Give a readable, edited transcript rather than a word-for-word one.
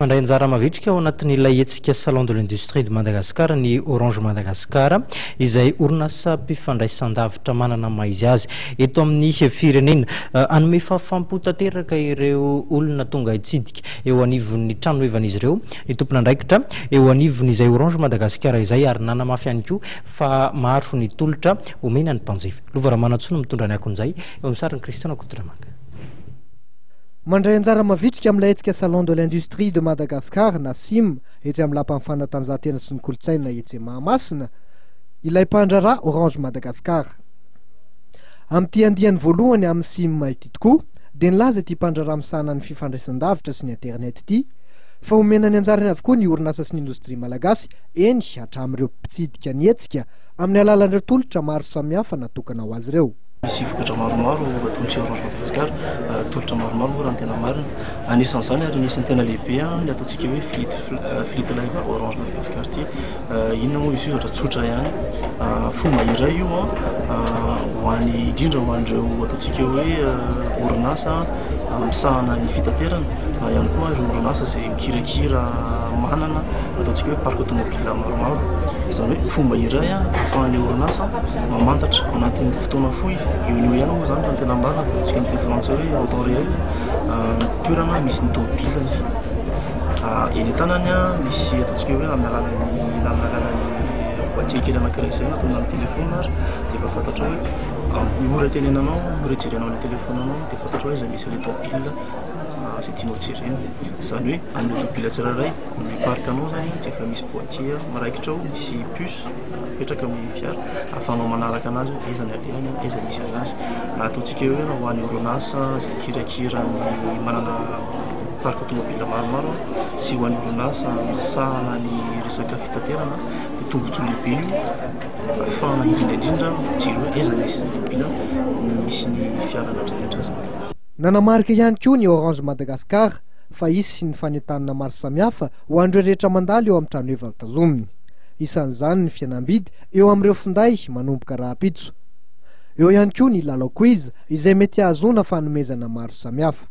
Mandray anjara mavitrika ao anatin'ilay hetsika Salon de l'Industrie de Madagascar ny Orange Madagascar, izay orinasam-pifandraisandavitra manana ny maha izy azy eto amin'ny firenena. Hanome fahafaham-po tanteraka ireo olona tonga hitsidika eo anivon'ny tranohevan'izy ireo ny tompon'andraikitra eo anivon'izay Orange Madagascar izay ary nanamafy ihany koa fa maro ny tolotra omena ny mpanjifa. Lova Ramanantsoa no mitondra ny akon'izay eo amin'ny sarin'i Christian Rakotoramanga. Mandray anjara mavitrika amin'ilay hetsika Salon de l'Industrie de Madagascar na Sim etsy amin'ny Lapan'ny Fanatanjahantena sy ny Kolontsaina etsy Mahamasina ilay mpandraharaha Orange Madagascar. Amin'ity andiany voalohany amin'ny Sim ity tokoa dia nilaza ity mpandraharaha misahana ny fifandraisan-davitra sy ny internet ity fa homena ny anjarany avokoa ny orinasa sy ny indostria malagasy eny hatramin'ireo mpitsidika ny hetsika amin'ny alalan'ireo tolotra maro samihafa natokana ho azy ireo. Misy vokatra maromaro atolotry Orange Madagascar, tolotra maromaro moa raha ny tena marina. Anisan'izany ary anisan'ny tena lehibe ny ataontsika hoe Fleet Fleet Live Orange Madagascar ity. Inona moa izy io? Zavatra tsotra ihany. Fomba iray io ho an'ny indrindra ho an'ireo ataontsika hoe orinasa misahana ny fitaterana na ihany koa ireo orinasa izay mikirakira manana ataontsika hoe parc automobile maromaro. Izany hoe fomba iray ahafahan'ilay orinasa mamantatra ao anatin'ny fotoana fohy, eo no eo ihany moa izany raha ny tena marina, ataontsika amin'ny teny frantsay hoe en temps réel, ny toerana misy ny tomobilany. Eny an-tanany misy ataontsika hoe amin'ny alalan'ny amin'ny alalan'ny boîtier kely anankiray izay natao amin'ny telefaonina ary dia efa fantatrao hoe amin'ny ora itenenanao, ora ijerenao ilay telefaoninao dia fantatrao hoe aiza misy ilay tomobile izay tianao jerena. Izany hoe amin'ny tomobile tsirairay amin'ny parc anao izany dia efa misy boîtier miraikitra ao, misy puce mipetraka amin'ny fiara ahafahanao manaraka anazy hoe aiza ny alehany, aiza misy anazy. Na ataontsika hoe ho an'ny orinasa izay mikirakira ny manana parc automobile maromaro sy ho an'ny orinasa misahana ny resaka fitaterana dia tombontsoa lehibe io ahafahana indrindra indrindra mijery hoe aiza misy ny tomobile misy ny fiara rehetra izany. Nanamarika ihany koa ny Orange Madagascar fa hisy ny fanentanana maro samihafa ho an'ireo rehetra mandalo eo amin'ny tranoheva tazominy. Isan'izany ny fihenam-bidy eo amin'ireo finday manomboka rahampitso. Eo ihany koa ny lalao quiz izay mety hahazoana fanomezana maro samihafa.